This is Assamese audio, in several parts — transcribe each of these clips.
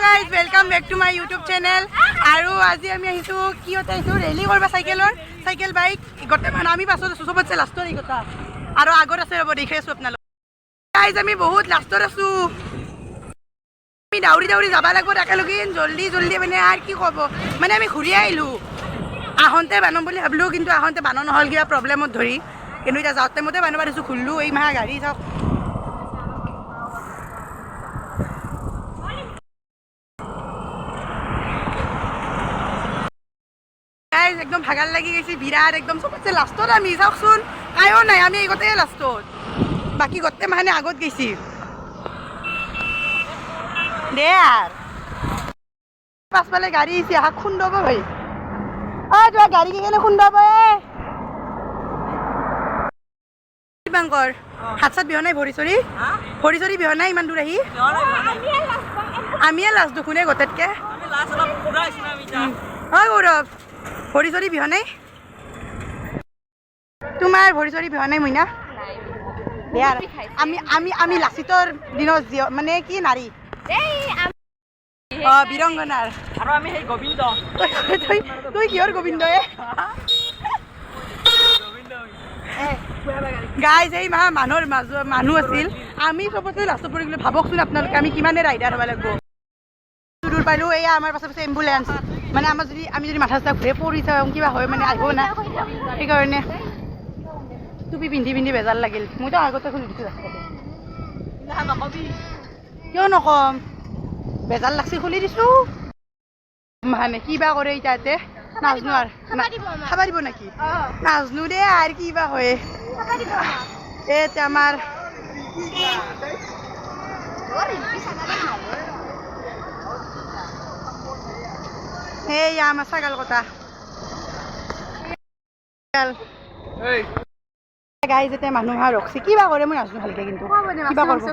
Guys, welcome back to my YouTube channel. আৰু আজি আমি আহিছোঁ, কিহত আহিছোঁ? ৰেলী কৰিব, চাইকেলৰ, চাইকেল, বাইক গোটেই মানুহ। আমি পাছত আছোঁ, চবতছে লাষ্টৰ এই কথা। আৰু আগত আছে, ৰ'ব, দেখাই আছোঁ আপোনালোক। গাইজ, আমি বহুত লাষ্টত আছোঁ। আমি দাউৰি দাউৰি যাব লাগিব একেলগে, জল্দি জল্দি। মানে আৰু কি ক'ব, মানে আমি ঘূৰি আহিলোঁ। আহোঁতে বানাম বুলি ভাবিলোঁ, কিন্তু আহোঁতে বান নহ'ল কিবা প্ৰব্লেমত ধৰি। কিন্তু এতিয়া যাওঁতে মতে বানাব দিছোঁ। ঘূৰিলোঁ। এই মাহা গাড়ী চাওক। গাইজ, একদম ভাগাৰ লাগি গৈছে বিৰাট। একদম চবতছে লাষ্টত আমি, চাওকচোন, কায়ো নাই। আমি এই গোটেই লাষ্টত, বাকী গোটেই মানে আগত গৈছি। দে আৰু পাছফালে গাড়ী আহিছে, আহা খুন্দাব ভাই। অ, তোমাৰ গাড়ী কেইখনে খুন্দাব। এ বাংকৰ হাত চাত বিহ নাই, ভৰি চৰি, ভৰি চৰি বিহ নাই। ইমান দূৰ আহি আমিয়ে লাষ্ট দেখোন এই গোটেইতকে। অ গৌৰৱ, ভৰি চৰি বিহ নাই তোমাৰ? ভৰি চৰি বিহ নাই মইনা? দে আৰু আমি আমি আমি লাচিতৰ দিনত মানে কি নাৰী, অ বীৰংগনাৰ। আৰু আমি সেই গোবিন্দ। তই তই কিহৰ গোবিন্দ? এ গাইজ, এই মাহ মানুহৰ মাজত মানুহ আছিল, আমি চবতে লাষ্টত পৰি গ'লো। ভাবকচোন আপোনালোকে, আমি কিমানে ৰাইডাৰ হ'ব লাগিব। দূৰ পালোঁ। এয়া আমাৰ পাছে পাছে এম্বুলেঞ্চ। মানে আমাৰ যদি আমি যদি মাথা চাথা ঘূৰে পৰি যাওঁ, কিবা হয়, মানে আহিব না। সেইকাৰণে টুপি পিন্ধি পিন্ধি বেজাৰ লাগিল। মইতো আগতে খুলি দিছোঁ ৰাস্তাটো। নকবি। কিয় নকম? বেজাৰ লাগছি, খুলি দিছোঁ। মানে কিবা কৰে এতিয়া ইয়াতে নাজনো আৰু। খাবা দিব নেকি? নাজনো দেই আৰু কিবা হয়। এই এতিয়া আমাৰ এইয়া আমাৰ ছাগাল কটা গাই। যেতিয়া মানুহ ৰখছি, কিবা কৰে মই নাজনো ভালকে, কিন্তু কিবা কৰিব।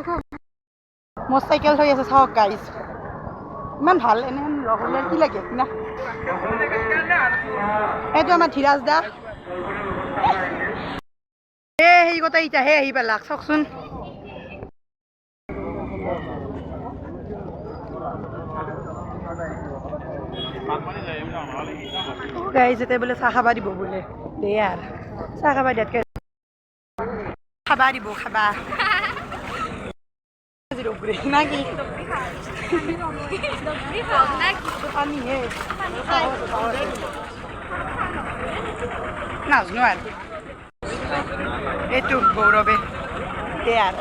মোৰ চাইকেল থৈ আছে, চাওক গাইজ, ইমান ভাল। এনে লগ হ'লে কি লাগে না? এইটো আমাৰ ধীৰাজ দা। এ সেই কথা এতিয়াহে আহি পালাক, চাওকচোন। গাইজ, এতিয়া বোলে চাহ খাবা দিব বোলে। দে আৰু চাহ খাবা দিয়াতকে খাবা দিব, খাবা না কি? পানীহে নাজনো আৰু। এইটো গৌৰৱে। দে আৰু।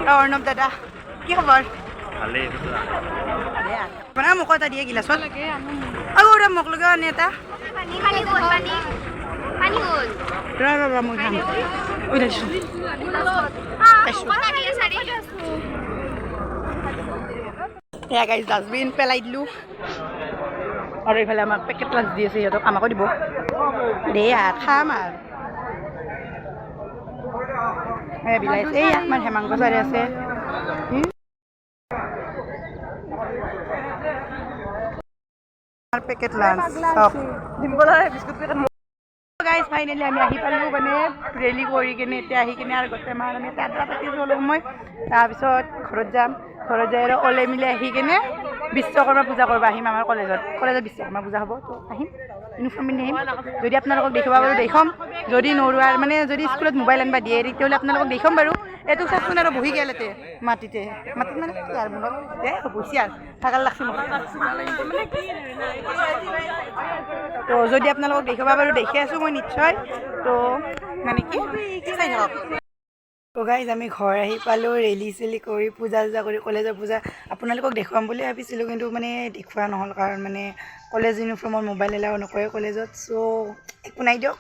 অ, অৰ্ণৱ দাদা, কি খবৰ? ভালেই। দে আৰু মানে মোকো এটা দিয়ে গিলাচত। অ গৌৰৱ, মোক লগা আনে এটা। ৰ ৰ ৰ, মই খাম। ঐ দিছোঁ। এয়া গাইজ, ডাষ্টবিন পেলাই দিলোঁ। আৰু এইফালে আমাক পেকেট লাঞ্চ দি আছে, সিহঁতক, আমাকো দিব। দে আৰু খাম আৰু। এই বিলাইছে। এই আমাৰ হেমাংগ ছাৰে আছে। আমাৰ পেকেট লাঞ্চ চাওক। গাইজ, ফাইনেলি আমি আহি পালোঁ। মানে ৰেলী কৰি কিনে এতিয়া আহি কিনে আৰু গোটেই মাহ আমি তাত পাতিছোঁ অলপ সময়। তাৰপিছত ঘৰত যাম। ঘৰত যাই আৰু অলে মিলে আহি কিনে বিশ্বকৰ্মা পূজা কৰিব আহিম আমাৰ কলেজত। কলেজত বিশ্বকৰ্মা পূজা হ'ব, তো আহিম, ইউনিফৰ্ম পিন্ধি আহিম। যদি আপোনালোকক দেখুৱাব পাৰোঁ দেখুৱাম, যদি নোৱাৰোঁ আৰু মানে যদি স্কুলত মোবাইল আনিব দিয়ে, তেতিয়াহ'লে আপোনালোকক দেখুৱাম বাৰু। এইটো চাওকচোন, আৰু বহি গ'ল ইয়াতে মাটিতে। মাটিত মানে কি আৰু, মনত দে বহিছে আৰু ভাগাৰ লাগছে মোক। তো যদি আপোনালোকক দেখুৱাব পাৰোঁ দেখি আছোঁ মই নিশ্চয়। তো মানে কি, চাই থাকক। তো গাইজ, আমি ঘৰ আহি পালোঁ। ৰেলি চেলি কৰি, পূজা চূজা কৰি, কলেজৰ পূজা আপোনালোকক দেখুৱাম বুলি ভাবিছিলোঁ, কিন্তু মানে দেখুওৱা নহ'ল, কাৰণ মানে কলেজ ইউনিফৰ্মত মোবাইল এলাও নকৰে কলেজত। চ' একো নাই দিয়ক।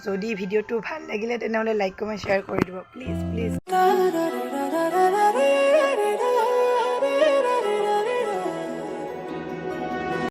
যদি ভিডিঅ'টো ভাল লাগিলে, তেনেহ'লে লাইক, কমেণ্ট, শ্বেয়াৰ কৰি দিব, প্লিজ প্লিজ।